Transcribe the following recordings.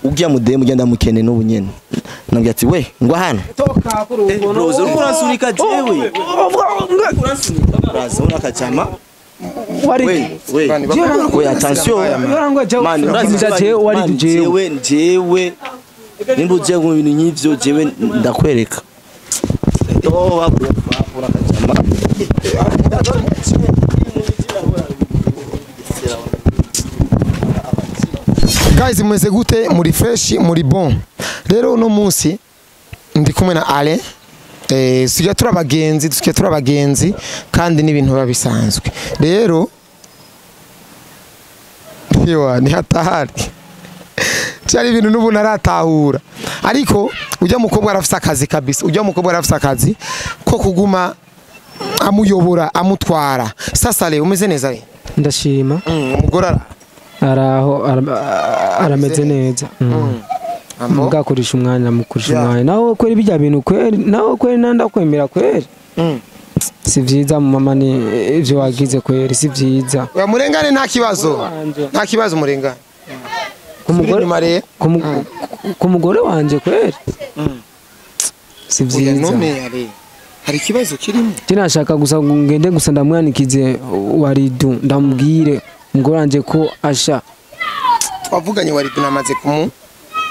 Ugiya mudemu ugenda mukene n'ubu nyene. Nambwira ati we ngwa hano. Toka kuri Eh, bro, uriko uransunika jewe. Uraza urakajama. Wari We, we. Bani, bakora- We attention. Yorangwa jewe. Man, Uraza jewe wari man, jewe. jewe jewe. Nimba ugiye mu bintu nk'ivyo jewe ndakwereka. Toba bro, urakajama. Guys, mumeze gute? Muri fresh, muri bon. Rero uno munsi ndi kumwe na Alain. Tusigaye turi abagenzi, tusigaye turi abagenzi kandi n'ibintu biba bisanzwe. Rero yewa ni hatahari. Cyari ibintu n'ubu naratahura. Ariko ujya mukobwa arafise akazi kabisa. Ujya mukobwa arafise akazi ko kuguma amuyobora, amutwara. Sasa le umeze neza re? Ndashima. Umugore ara. Araho arameze neza. Ambo. Mugakoresha umwanya mukoresha Yeah. umwanya. Nawe kweri bijya bintu kweri, nawe kweri nanda kwemera kweri. Si vyiza mama ni ivyo wagize kweri si vyiza. Oya murengane nta kibazo. Wanje. Nta kibazo murengane. Ku mugore Inyuma rero. ku mugore wanje kweri. Si Oya vyiza. none yare. Hari ikibazo kirimo. Tinashaka gusa ngo ngende gusa ndamwanikize waridu ndamubwire umugore wanje ko asha Twavuganye wari tunamaze kumu.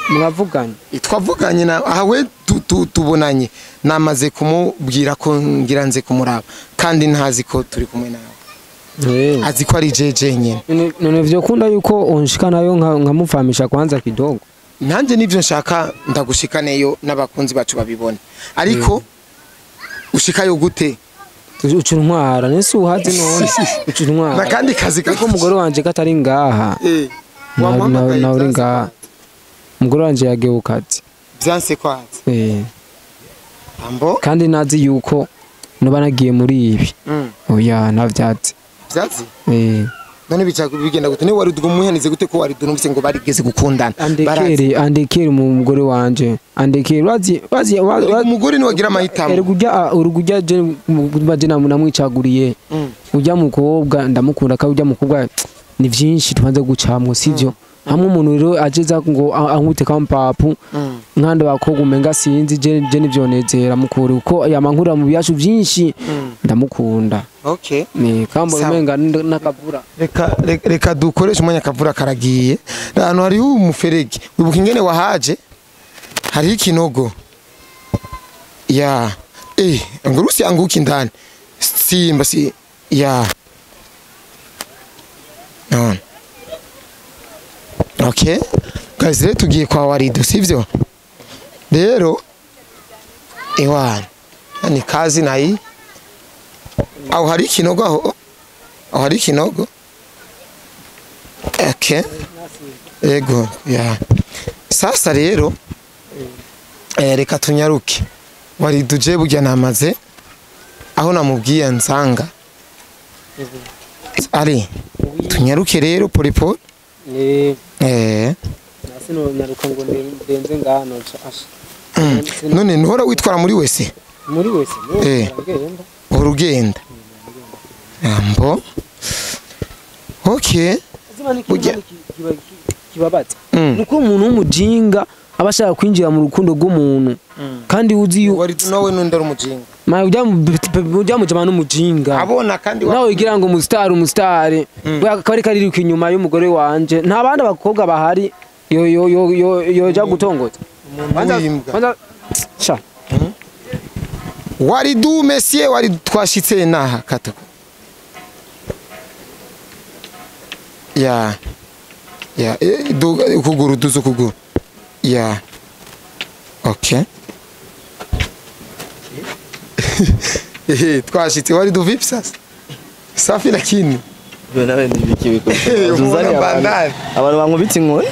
mwavuganye. Twavuganye na aha we tubonanye. Namaze kumubwira ko ngira nze kumuraba kandi ntazi ko turi kumwe nawe. Eh. Azi ko ari jeje nyene. None vyokunda yuko unshika nayo nkamufahamisha kwanza kidogo. Nanjye nivyo nshaka ndagushikaneyo n'abakunzi bacu babibone. Ariko ushikayo gute? Uca intwara nese uhazi none uca intwara. Nakandi kazi Kuko umugore wanje katari ngaha. Eh. Wamuhamagaye Nawe uri vyanse- ngaha. Umugore wanje yageukatse. Vyanse kwanza. Eh. Ambo. Kandi nazi yuko noba nagiye muri ibi. Oya ntavyatsi. Vyanse. Eh. None bica bigenda gute? Niwe wari umuhanize gute ko wari numvise ngo barigeze gukundana. Barazi. Andekere andekere umugore wanje. Andekere wazi wazi Umugore niwe agira amahitamo. Erega urugujya je baje namwicaguriye. Ujya mukobwa ndamukunda kandi ujya mukobwa ni vyinshi tubanze gucamwo sivyo. Hamwe umuntu rero ageza ngo ankute kampapu nkandi bakobwa umenga sinzi je je nivyonezera mukuru uko yamankura mu byacu byinshi ndamukunda. Okay. Ni kambo Sawa. umenga nakavura. Reka reka dukoreshe umwanya kavura karagiye. Ahantu hariho umuferege. Wibuka ingene wahaje? Hariho ikinogo. Ya. Eh, ngurusi anguka indani. Simba si ya. No. Okay. Guys, rero tugiye kwa Waridu, sivyo? Rero ewana ni kazi nayi. Aho hari ikinogo aho. Aho hari ikinogo. Okay. Ego, ya. Sasa rero reka tunyaruke. Waridu je burya namaze aho namubwiye nsanga. Ari tunyaruke rero polipoli. Eh Eh. nasi no nyaruka ngo ndenze ngano asha. None ntuhora witwara muri wese? Muri wese Eh. ngenda. Urugenda. Ambo. Okay. Burya- Kibabaza. Nuko umuntu w'umujinga aba ashaka kwinjira mu rukundo rw'umuntu kandi uzi yu Waridu nawe nundi ari umujinga. ma ujya mu jama n'umujinga. Abona kandi Nawe wigira ngo umusitari umusitari akaba ariko ariruka inyuma y'umugore wanje nta bandi bakobwa bahari yo yo yo yo yoja gutongoza. Umuntu w'imbwa. Kwanza sha Waridu monsieur Waridu twashitse naha kato. Ya. Ya, ukuguru duzo ukuguru. Ya. Okay. Twashitse Waridu vipi sasa? Safi lakini. Nawe nibiki biko. Unaona bandari. Abantu bankubita inkoni.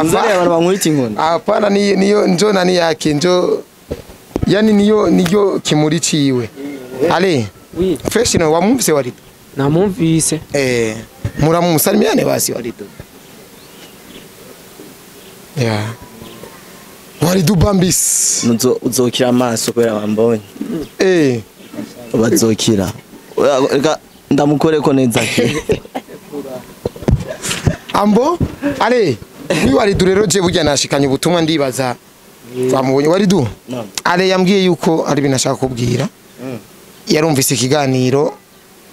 Uzaniye abantu bankubita inkoni. Hapana ni niyo njo nani yake njo yani niyo niyo kimuri ciwe. Ale. Oui. Fresh no wamwumvise Waridu. Namumvise. Eh, muramusalimiane basi Waridu. Yeah. Waridu Bambis. Uzokira amaso kubera bambonye. Eh, Bazokira. Reka ndamukoreko neza. Ambo, ale. Kuri Waridu rero je burya nashikanye ubutumwa ndibaza twamubonye Waridu. Ale yambwiye yuko ari ibintu ashaka kubwira. Yarumvise ikiganiro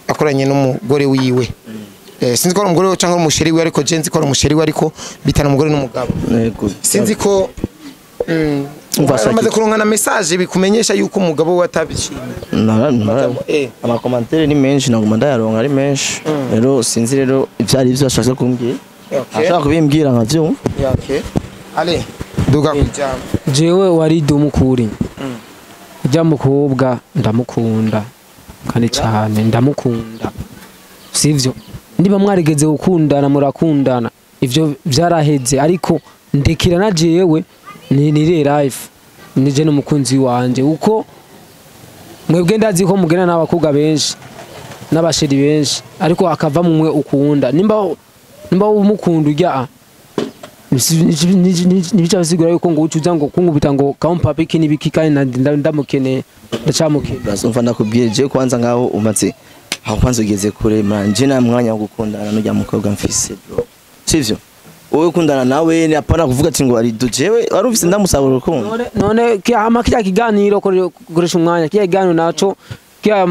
akoranye n'umugore wiwe. Sinzi ko ari umugore we cyangwa umusheri we, ariko je nzi ko ari umusheri we, ariko bitana umugore n'umugabo. Sinzi ko umaze kuronka na message bikumenyesha yuko umugabo we atabishimye. Amakomantere ni menshi naguma ndayaronka ari menshi. Rero sinzi rero ivyari ivyo ashaka kumbwira. Ashaka kubimbwira nkavyumva. Okay. Ale duga kujama. Jewe Waridu mukuri. Ujya mukobwa ndamukunda kandi cyane ndamukunda. Sivyo? Niba mwarigeze gukundana murakundana ivyo vyaraheze, ariko ndekira na jewe ni nire life nije n'umukunzi wanje, uko mwebwe ndazi ko mugena n'abakobwa benshi n'abasheri benshi, ariko akava mumwe ukunda nimba umukunda ujya nibica yuko ngo ucuza ngo kungubita ngo kampapa iki nibiki kandi ndamukene ndacamukene. Umva ndakubwiye je kwanza ngaho umaze aho kwanza ugeze kure manje na mwanya wo gukundana n'ujya mukobwa mfise bro. Sivyo? Wowe ukundana nawe ni apana kuvuga ati ngo ari jewe warufise ndamusaba urukundo. None kya kya kiganiro koresha umwanya kya kiganiro naco kya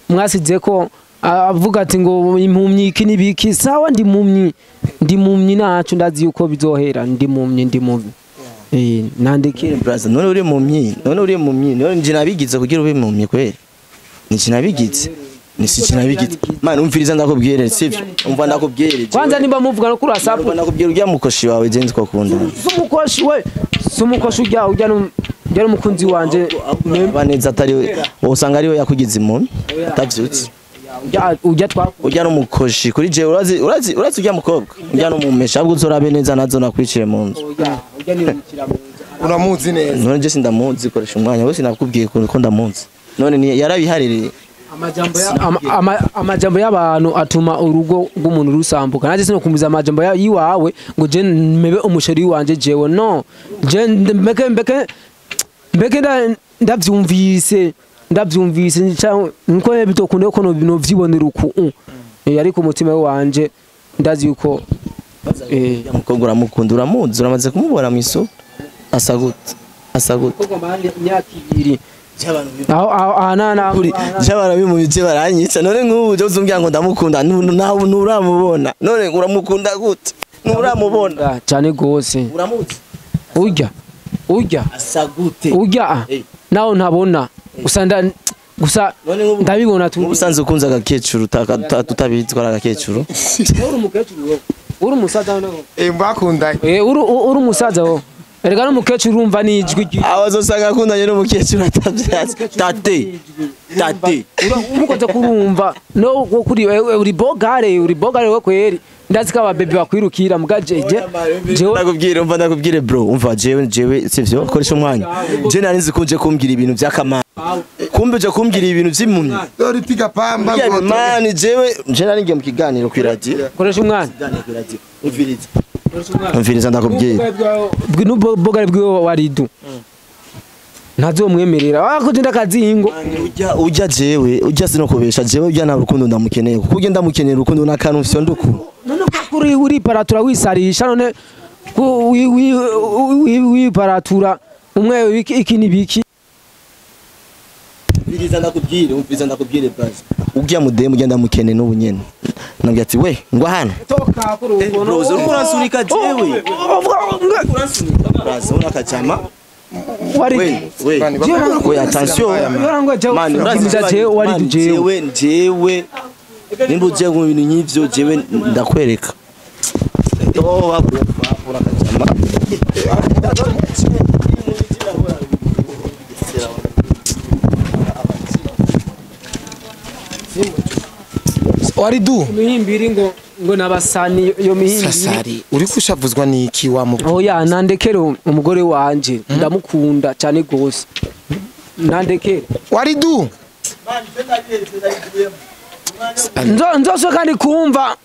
mwasize ko avuga ati ngo impumyi iki nibiki, sawa ndi mumyi naco ndazi yuko bizohera, ndi mumyi nandikire brother. None uri mumyi none nje nabigize kugira ube mumyi kweli nje nabigize nisi man umviriza ndakubwire sivyo? Umva ndakubwire kwanza nimba muvuga no kuri WhatsApp ndakubwira ujya mukoshi wawe je nzi ko akunda sumukoshi we sumukoshi ujya n'umukunzi wanje baneza atari we usanga ari we yakugize impumyi atavyutse ujya twa ujya n'umukoshi kuri je urazi ujya mukobwa ujya n'umumesha ahubwo uzorabe neza nazo nakwicire mu nzu ujya nirukira mu nzu uramuzi neza. None je sindamuzi koresha umwanya wose nakubwiye ko ndamuzi none yarabihaririye. Amajambo y'abantu atuma urugo rw'umuntu rusambuka. Naje sinokumviza amajambo yiwawe ngo je mebe umusheri wanje jewe no je mbeke ndavyumvise nko bitokunda ko no vyibonera uku ariko umutima wanje ndazi yuko mukobwa uramukunda uramuzi uramaze kumubona mwiso asa gute imyaka ibiri Jabana bimubice baranyica none nk'ubu je uzumbwira ngo ndamukunda nawe nuramubona none uramukunda gute nuramubona cyane gose uramuzi ujya asa gute ujya naho ntabona gusa ndabibona tu ubusanzwe ukunze agakecuru tutabitwara agakecuru uri umukecuru wowe uri umusaza nawe mbakundanye uri umusaza wowe erega n'umukecuru urumva nijwi abazosanga akundanye n'umukecuru atavyatsi tate umukoze kurumva no kuri uri bogare we kweri ndazi ko ababebi bakwirukira mugaje jewe ndakubwira umva ndakubwire bro umva jewe sivyo koresha umwanya je nari nzi kunje kumbwira ibintu by'akamaro kumbe je kumbwira ibintu by'impumyi dore piga pamba ngo man jewe je nari ngiye mu kiganiro ku radio koresha umwanya umviriza umviriza ndakubwira n'ubogare bwiwe Waridu ntazomwemerera ako je ndakazingo ujya jewe ujya sinokubesha jewe ujya nta rukundo ndamukeneye kuko ujya ndamukeneye urukundo n'akantu mfyo nduku none kuri uri paratura wisarisha none wi paratura umwe iki nibiki umviriza ndakubwire umviriza ndakubwire basi ujya mudemu ujya ndamukeneye n'ubu nyene nabwiye ati we ngwa hano toka kuri uko uransunika jewe uransunika basi unakachama we attention man urazi jewe jewe nimba ugiye mu bintu nk'ivyo jewe ndakwereka Waridu mihimbiri ngo nabasani yo mihimbiri sasari uri kushavuzwa niki wa mu oya nandekere umugore wanje ndamukunda cyane gose nandekere Waridu nzo kandi kumva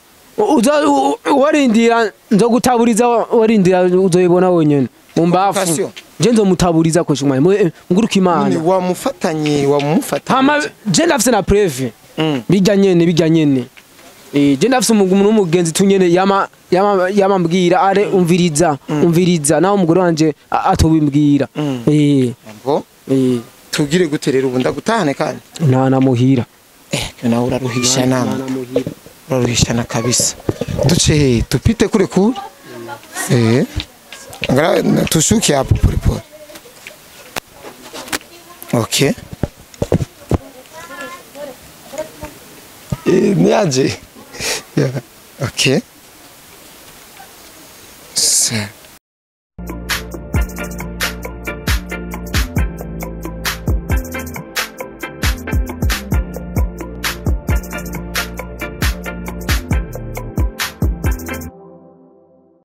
warindira nzo gutaburiza warindira uzoyibona wenyene mumbafu je nzo mutaburiza ko shumwa nguruka Imana wamufatanye hama je ndafise na preve bijya nyene Je ndafise umuntu w'umugenzi tunyene yama yama yamambwira are umviriza umviriza naho umugore wanje atobimbwira. Ngo tugire gute rero ubu ndagutahane kandi Nta namuhira. Nawe uraruhisha nama. Nta namuhira. Uraruhishana kabisa. Duce he tupite kule kule. Ngara tushuke hapo pole pole. Okay. Niaje? Yeah. Okay.